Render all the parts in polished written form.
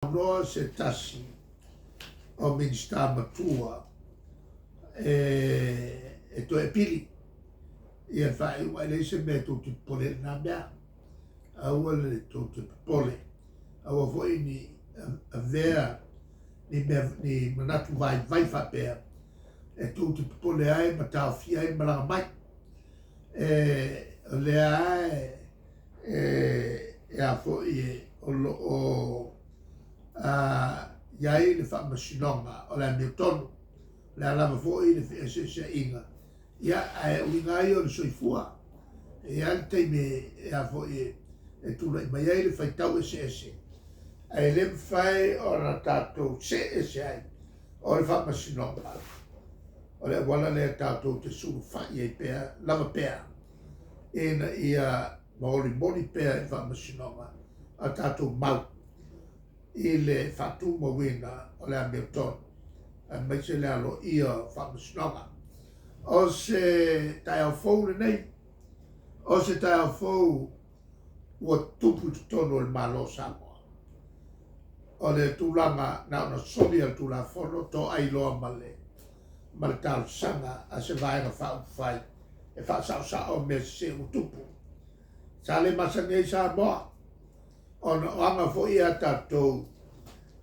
Saunoa se tasi o Minisita matua e toe apili ia le faaiuga, e leai se mea tou te popole ai i lena mea. Aua le tou te popole, aua foi ni avea ni mea ni manatu vaivai faapea e tou te popole ai ma taofia ai le malaga mai. E, o lea lava e a foi o lo o i ai le faamasinoga o le amiotonu, o le a lava foi le feeseeseaiga, ia, ae uiga lava ia o le soifua. E i ai le taimi e a foi e tulai mai ai le faitau eseese, ae le mafai ona tatou see ese ai o le faamasinoga. O le auala lea tatou te sulufai ai pea lava pea ina ia maolimoli pea i le faamasinoga a tatou mau i le faatumauina o le amiotonu aemaise le aloaia o faamasinoga. O se taeao fou lenei, o se taeao fou ua tupu i totonu o le Malo o Samoa. O le tulaga na ona soli a le Tulafono, toai loa ma le ma le talosaga a se Vaega Faaupufai e faasaosao mea sese ua tupu. Sa le masani ai Samoa, ona o aga foi a tatou,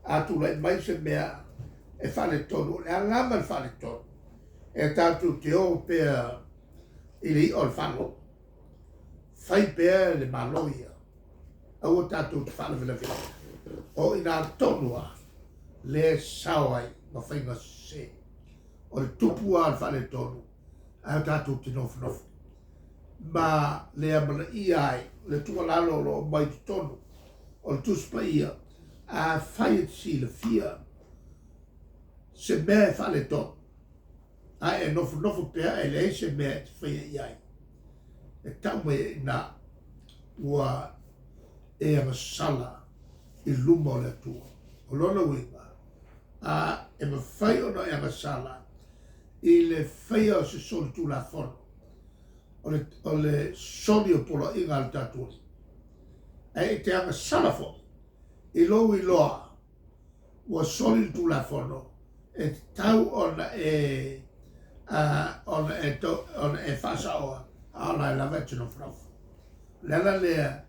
a tulai mai se mea e faaletonu, o le a lava le faaletonu, e tatou te o pea i le i'a o le faalogo. Fai pea le Malo ia, aua tatou te faalavelave ai. O i ina tonu lava lea e sao ai ma faiga sese. O le tupu lava o le faaletonu, ae o tatou te nofonofo ma le amanaia ai le tuualalo o lo o aumai i totonu o le Tusi Paia, afai e te silafia se mea e faaletonu, ae e nofonofo pea ae leai se mea e te faia i ai, e tau mai ai i ina ua e agasala i luma o le Atua. O lona uiga, a e mafai ona e agasala i le faia o se solitulafono, o le, o le soli o poloaiga a le tatou Alii, ae e te agasala foi i lou iloa ua soli le Tulafono, e tatau ona e ona e ona e faasaoa, a o la e lava e te nofonofo. O le ala lea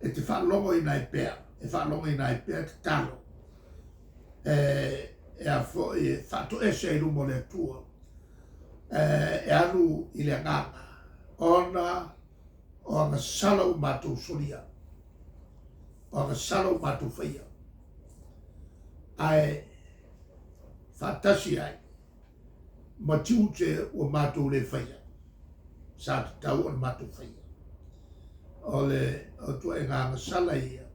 e te faalogoina ai pea, e faalogoina ai pea tatalo e e a foi e faatoese ai i luma o le Atua e alu i le agaga ona o agasala ua matou solia, o agasala ua matou faia, ae faatasi ai ma tiute ua matou le faia, sa tatau ona matou faia. O le ituaiga agasala ia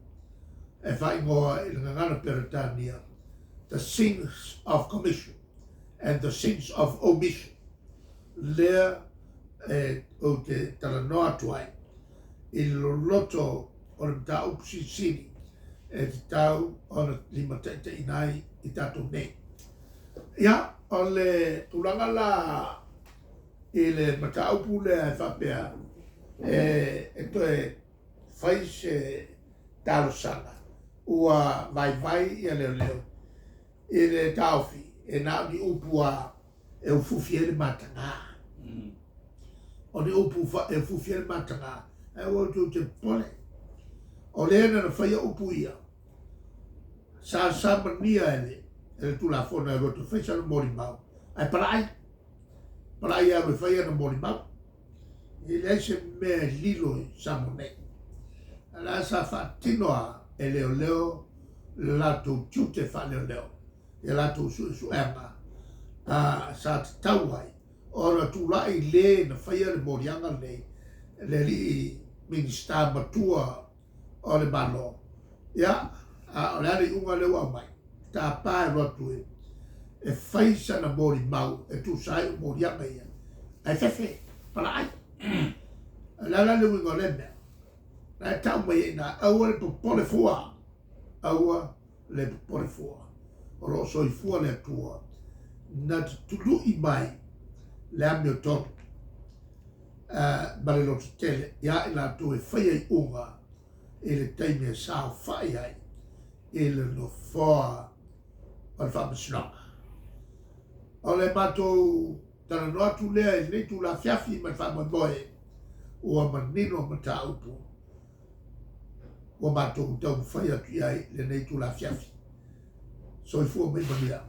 e faaigoa i le gagana Peretania, the sins of commission and the sins of omission, lea e ou te talanoa atu ai i le loloto o le mataupu silisili e tatau ona limataitaiina ai i tatou nei. Ia, o le tulaga la i le mataupu lea e faapea e toe fai se talosaga ua vaivai ia leoleo i le taofi e na o ni upu lava e ufufi ai le mataga. O ni upu e ufufi ai le mataga, ae aua outou te popole. O le na na faia upu ia, sa samania e le, e le Tulafono e alu atu e fai sana molimau, ae palaai. Palaai e alu e fai ana molimau. E leai se mea e lilo i Samoa nei. A la sa faatino lava e leoleo le latou tiute faaleoleo i a latou suesuega a sa tatau ai ona tulai le na faia le moliaga lenei le alii Minisita matua o le Malo. Ia, a o le a le iuga lea ua aumai? Tapa e alu atu e e fai sana molimau e tusa ai o moliaga ia, ae fefe, palaai. O le a la le uiga o lea mea? La e tau mai ai i ina, aua le popole fua, aua le popole fua. O lo o soifua le Atua na te tului mai le amiotonu ma le lototele iā i latou e faia iuga i le taimi e saofai ai. i le Nofoa o le Faamasinoga. O le matou talanoa atu lea i lenei itula afiafi ma le faamoemoe ua manino mataupu ua matou taumafai atu i ai i lenei itula afiafi. Soifua ma ia manuia.